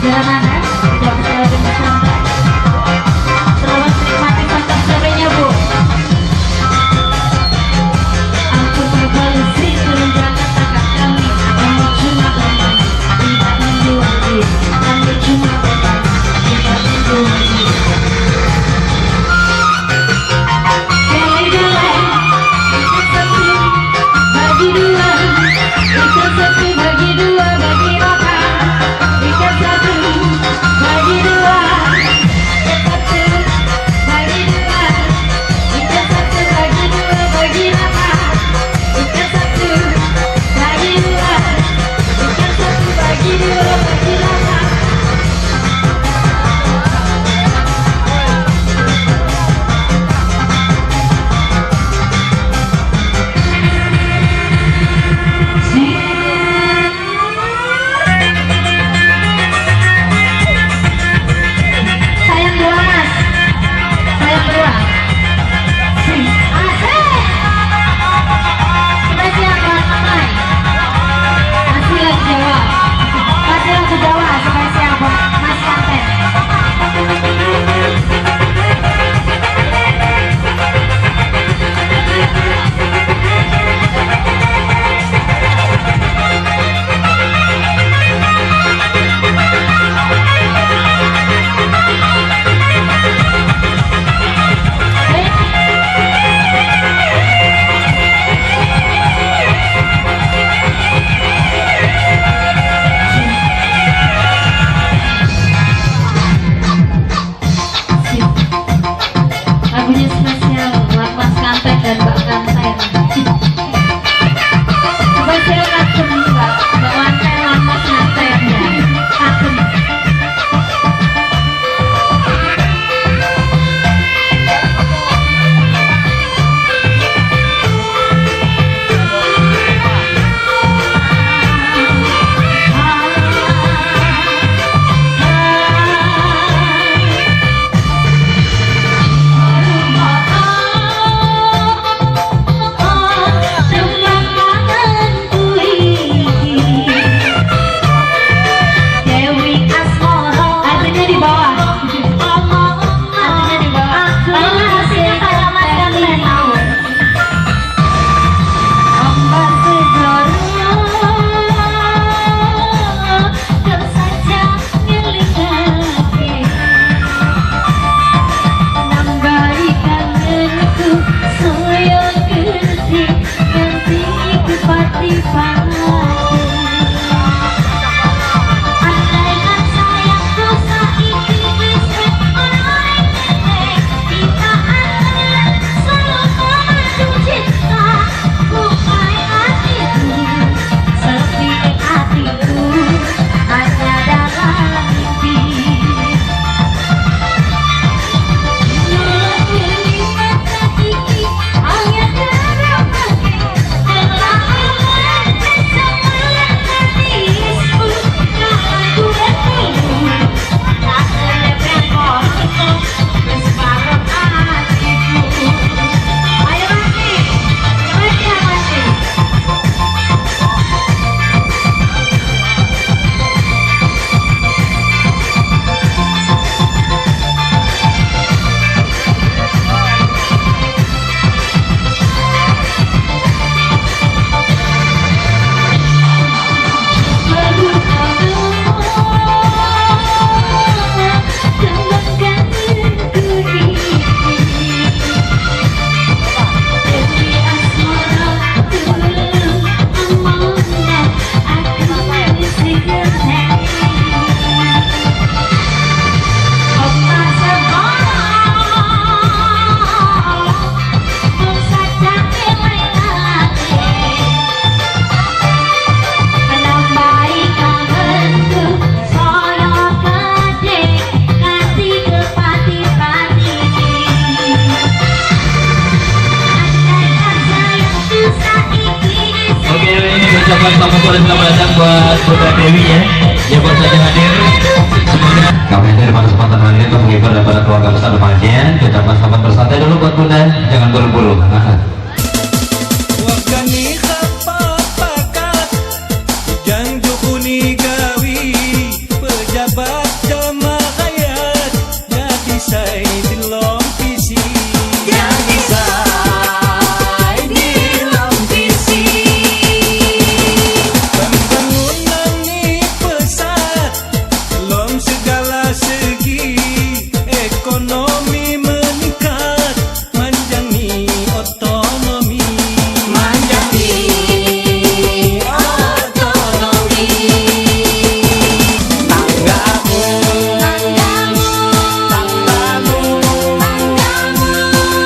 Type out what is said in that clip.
Perjalanan tidak bisa lebih santai. Selamat menikmati santap sorenya, Bu. Ampun Pak Polisi, tolong jangan tangkap kami. Kami cuma bermain, tidak menjual diri. Kami cuma bermain, tidak menjual diri. Geleng-geleng, ikan satu bagi dua, ikan satu bagi dua bagi delapan, ikan satu bagi dua, ikan satu bagi dua, ikan satu bagi dua bagi delapan, ikan satu bagi dua, ikan satu bagi dua bagi delapan. Sayang dua, Mas, sayang dua. Asik. Spesial buat Mamai. Masih lagu Jawa. Masih lagu Jawa spesial buat Mas Kanten. Hei. Sip. Lagunya spesial buat Mas Kanten dan Mbak Kanten. Spesial kagem Mbak Wanten lan Mas Kanten ya. Kagem. Dewi Asmoro. Artinya di bawah. Artinya di bawah. Kalau hasilnya kalau Mas Kanten tahu. Ombak segoro saja ngelingake, nambahi kangenku saya gedhe nganti kepati-pati. Andaikan sayangku saiki isih ono ing kene, kita akan selalu memadu cinta. Lukai hatiku, sepi hatiku, hanya dalam mimpi. Nulung mata iki, angin ngeramake, manismu, kapan ketemu, tak kono, wis parek atiku. Ayo mati, mati ya mati. Menambahi kangenku saya gedhe nganti kepati-pati. Andaikan sayangku saiki isih Oke, ini ucapan selamat sore, selamat datang buat Bunda Dewi ya, yang baru saja hadir. Semoga kami hadir pada kesempatan hari ini untuk menghibur dan pada keluarga besar remaja. Ucapan selamat bersantai dulu buat Bunda, jangan buru-buru.